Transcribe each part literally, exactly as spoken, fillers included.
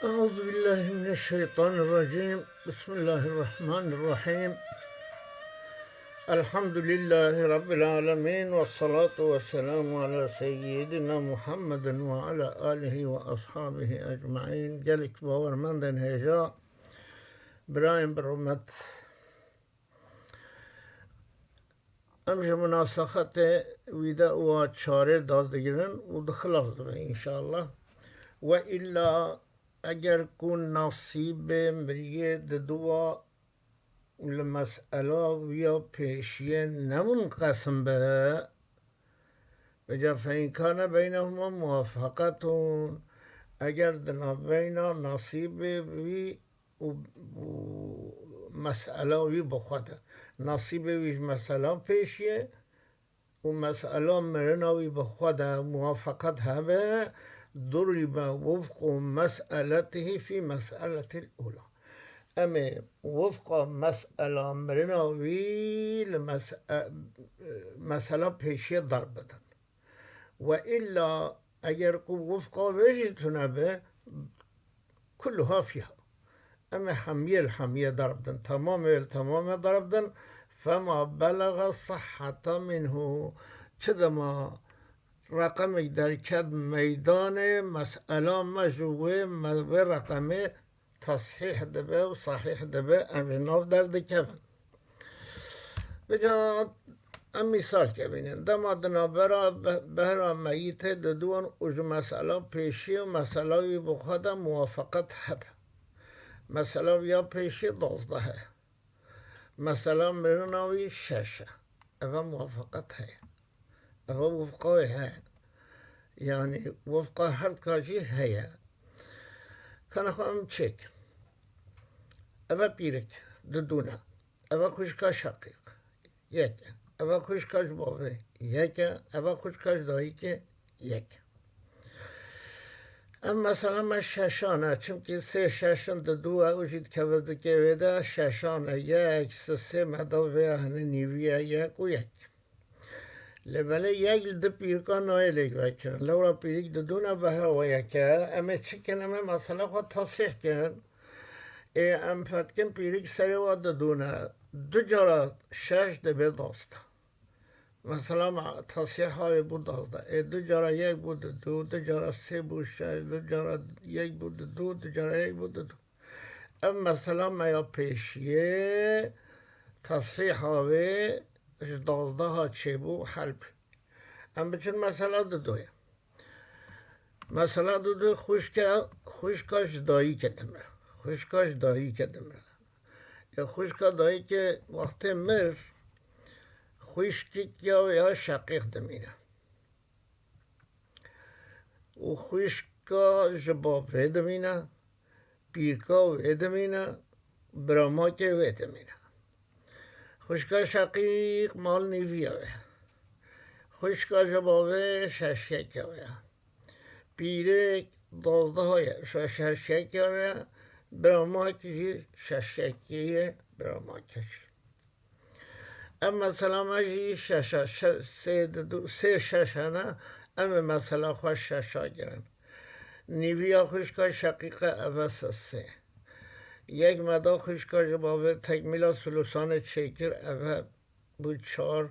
أعوذ بالله من الشيطان الرجيم. بسم الله الرحمن الرحيم. الحمد لله رب العالمين، والصلاة والسلام على سيدنا محمد وعلى آله وأصحابه أجمعين. Gelek bawermendên hêja, birayên bi rûmet. Em ji munasaxetê wî de û a çarê dardigirin û dixilas dibe înşallah. We îlla eger ku nasîbê miriyê diduwa li mesela wiya pêşiyê nemunqesim be, vêca fe in kane beynehuma muwafaqetun, eger di navbeyna nasîbê wî û, û mesela wî bi xwe de, nasîbê wî ji mesela pêşiyê û mesela mirina wî bi xwe de muwafaqet hebe, duribe wifqu mes'eletihî fî mes'eletil ula. Em ê wifqa mesela mirina wî li mes-, e, mesela pêşiyê darb bidin. We îlla eger ku wifqa vê jî tune be, kulluha fîha. Em ê hemiyê li hemiyê darb din, temamê li temamê darb din. Fema belaga sihheta minhu. Çi dema reqemek derket meydanê, mesela me ji wê, me, wê reqemê tesîh dibe û sahîh dibe, em ji nav derdikevin. Vêca em mîsalke bînin. Dema di navbera be-, behra meyîtê diduwan û ji mesela pêşî û mesela wî bi xwe de muwafaqet hebe. Mesela ya pêşî dozdeh e. Mesela mirina wî şeş e. Eva muwafaqet heye. Eva wifqa wê heye. Yanî wifqa her dika jî heye. Kana xwe em çêkin. Eva pîrik, didû ne. Eva xwişka şeqîq, yek e. Eva xwişka ji bavê, yek e. Eva xwişka ji dayikê, yek e. Em mesela me şeşan e, çimkî sê şeşin didû e û jî dikeve zikê wê de şeşan e, yek, sisê me da vê hene nîvî ye, yek û yek. Lê belê yek li di pîrika nayê lêk vekirin. Lewra pîrik didû ne behra we yek e. Em ê çi kin? Em ê mesela xwe tasîh kin. Ê em fetkin pîrik serê we didû ne. Du cara şeş dibe dozdeh. Mesela me tasîha wê bû dozdeh. Ê du cara yek bû didû, du cara sê bû şeş, du cara yek bû didû, du cara yek bû didû. Ev mesela me ya pêşiyê, tesîha wê ji dozdeha çêbû hel bû. Em biçin mesela didûyê. Mesela didû xwişke, xwişka ji dayikê dimire. Xwişka ji dayikê dimire. Ya xwişka dayikê wextê mir, xwişkik ya, ya şeqîq dimîne. Û xwişka ji bavê dimîne, pîrka wê dimîne, biramakê wê dimîne. Xwişka şeqîq mal nîviya wê. Xwişka ji bavê şeşyeke wê. Pîrek dozdeha ye, şe-, şeşyeke wê. Biramak jî şeşyekê ye, biramakê jî. Ev mesela me jî şeş e, şe-, sê di du, sê şeş hene, em ê mesela xwe şeşa girin. Nîviya xwişka şeqîqe ev e sisê. Yek me da xwişka ji bavê tekmîla sulusanê çêkir, ev e bû çar.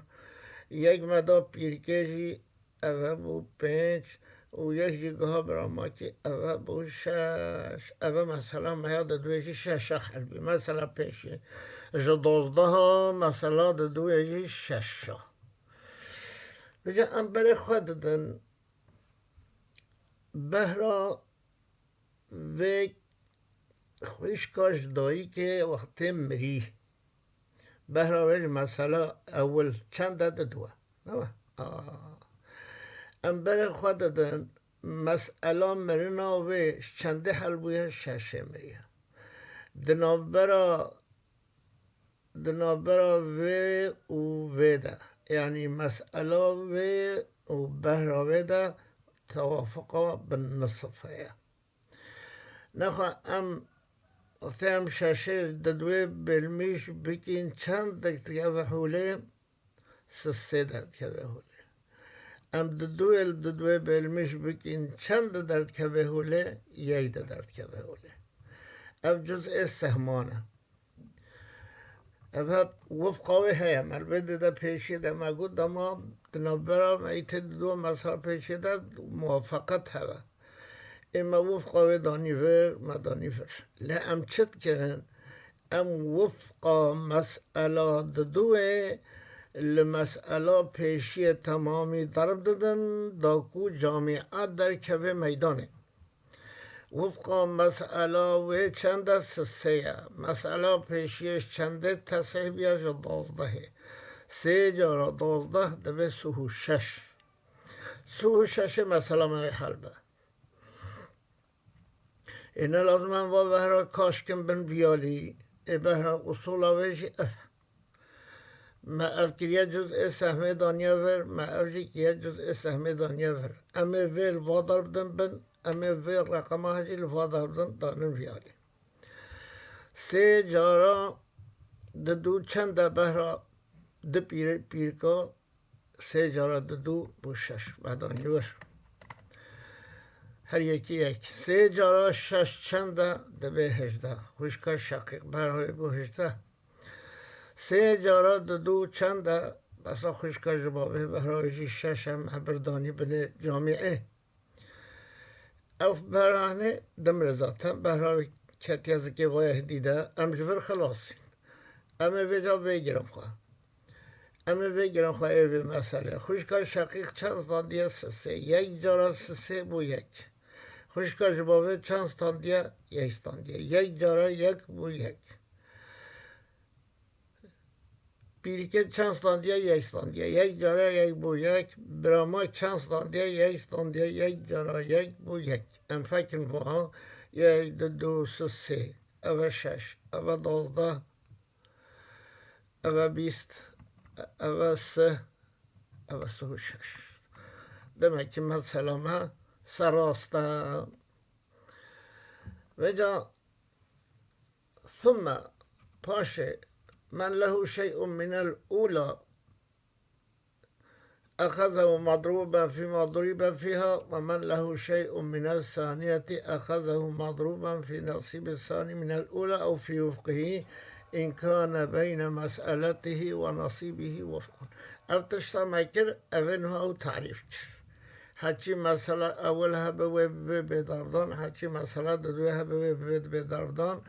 Yek me da pîrkê jî, ev e bû pênc û yek jî giha biramakî, ev e bû şeş. Ev e mesela me ya didûyê jî şeşa hel bî. Mesela pêşî ji dozdeha mesela didûyê jî şeşa. Vêca em berê xwe didin behra vê xwişka ji dayikê wextê mirî. Behra wê ji mesela ewil çend e? Didu e. Ne we? Aa. Em berê xwe didin, mesela mirina wê ji çendê hel bûye? Şeşê miriye. Di navbera, di navbera vê û vê de, yanî mesela wê û behra wê de tewafuqa bi nisif heye. Nexwe em wextê em şeşê didwê bêlmîş bikîn, çend dikeve holê? Sisê derdikeve holê. Em di duê li di duê bêlmîş bikîn, çend de derdkeve holê, yek de derdkeve holê. Ev cuz'ê sehman e. Ev hat wifqa wê heye. Me li vê dide pêşiyê de me got, dema di navbera me îtê di duwa mesela pêşiyê de muwafeqet hebe. Ê me wifqa wê danî vir, me danî vir. Lê em çi dikin? Em wifqa mesela di duê li mesela pêşiyê temamî derb didin, da ku camîet derkeve meydanê. Wifqa mesela wê çend e? Sisê ye. Mesela pêşiyê ji çendê? Tesîhbiya ji dozdehê. Sê cara dozdeh dibe sih û şeş. Sih û şeşê mesela me wê hel be. Ê ne lazim em va behra kaş kin bin viyalî. Ê behra usula wê jî ev. Me ev kiriye cuz'ê sehmê daniye vir, me ev jî kiriye cuz'ê sehmê daniye vir. Em ê vê li va dar bidin bin, em ê vê reqema jî li va dar bidin danin viyalî. Sê cara di du çend e behra? Di pîr-, pîrka sê cara di du bû şeş. Me danî wir. Her yekî yek. Sê cara şeş çend e? Dibe hejdeh. Xwişka şeqîq behra wê bû hejdeh. Sê cara di du çend e? Besa xwişka ji bavê behra wê jî şeş e, me bir danî binê camîê. Ev behra hinê dimre zaten. Behra wê ketiye zikê vaya hidî de. Em ji vir xilasîn. Em ê vêca vêgirin xwe. Em ê vêgirin xwe ê vê meselê. Xwişka şeqîq çend standiye? Sisê. Yek cara sisê bû yek. Xwişka ji bavê çend standiye? Yek standiye. Yek cara yek bû yek. Pîrikê çend standiye? Yek standiye. Yek cara yek bû yek. Birama çend standiye? Yek standiye. Yek cara yek bû yek. Em fekin va, yek, du, du, sih, sê. Ev e şeş. Ev e dozdeh. Ev e bîst. Ev e sih. Ev e sih û şeş. Demek ki mesela me ser rast e. Vêca ثم، paşê, من له شيء من الأولى أخذه مضروبا فيما ضرب فيها، ومن له شيء من الثانية أخذه مضروبا في نصيب الثاني من الأولى أو في وفقه إن كان بين مسألته ونصيبه وفق. Ev tişta me kir, ev ê niha ew tarîf kir. Heçî mesela ewil hebe wê bibe bêdardan, heçî mesela di duê hebe wê bibe bêdardan,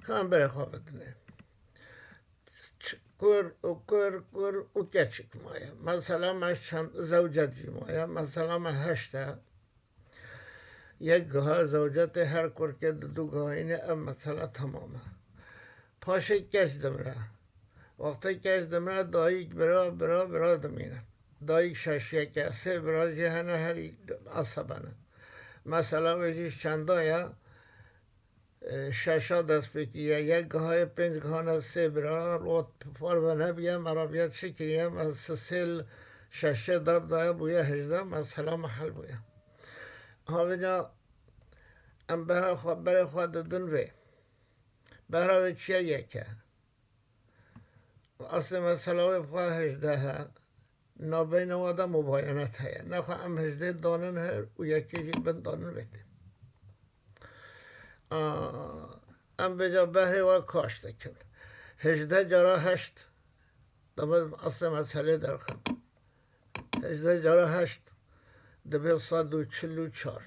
ka em berê xwe bidinê. Ç-, kur û kur, kur û keçik maye. Mesela me çend zewcet jî maye. Mesela me heşt e. Yek giha zewcetê her kurkê di du gihayînê ev mesela temam e. Paşê keç dimre. Wextê keç dimre, dayik, bira, bira, bira dimîne. Dayik şeş yek e, sê bira jî hene, herî esebe ne. Mesela wê jî çenda ye, e, şeşa dest pê kiriye, yek gihayê pênc gihane sê bira, lot parve nebiye, me rabiye çi kiriye, me sisê li şeşê derb daye, bûye hejdeh, mesela me hel bûye. Havêca em behra xwe, berê xwe didin vê. Behra wê çiye? Yek e. Eslê mesela wê bi xwe hejdeh e. Navbeyna wa de mubayenet heye. Nexwe em hejdeh danin her û yekê jî bin danin vê tê. A, em vêca behrê we kaş dikin. Hejdeh cara heşt. Dema eslê meselê derxin. Hejdeh cara heşt dibe sed û çil û çar.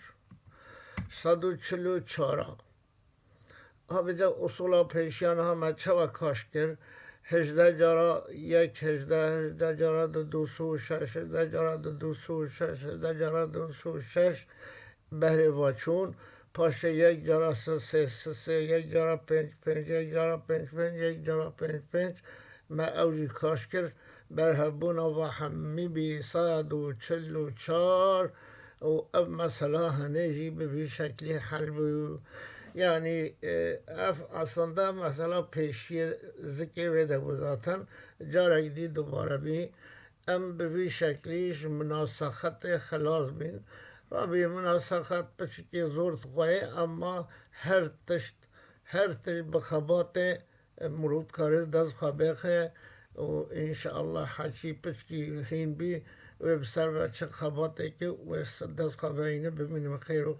Sed û çil û çar a. Havêca usula pêşiya niha me çawa kaş kir? Hejdeh cara yek, hejdeh, hejdeh cara du, du sih û şeş, hejdeh cara du, du sih û şeş, hejdeh cara du sih û şeş behrê va çûn. Paşê yek cara sisê, sisê, yek cara pênc, pênc, yek cara pênc, pênc, yek cara pênc, pênc. Me ew jî kaş kir. Berhevbûna va hemî bî sed û çil û çar û ev mesela hinê jî bi vî şeklî hel bû. Yanî, e, ev aslında mesela pêşiyê zikê wê de bû zaten. Carek dî dubare bî. Em bi vî şeklî ji minasexetê xilas bîn. Rabî minasexet piçikê zor dixweyê, ema her tişt, her tişt bi xebatê, e, mirov dikare dest xwe bêxe û înşeallah heçî piçkî hîn bî, Wê bi ser ve çi xebateke wê dest xwe veyne bimîne bi xêr û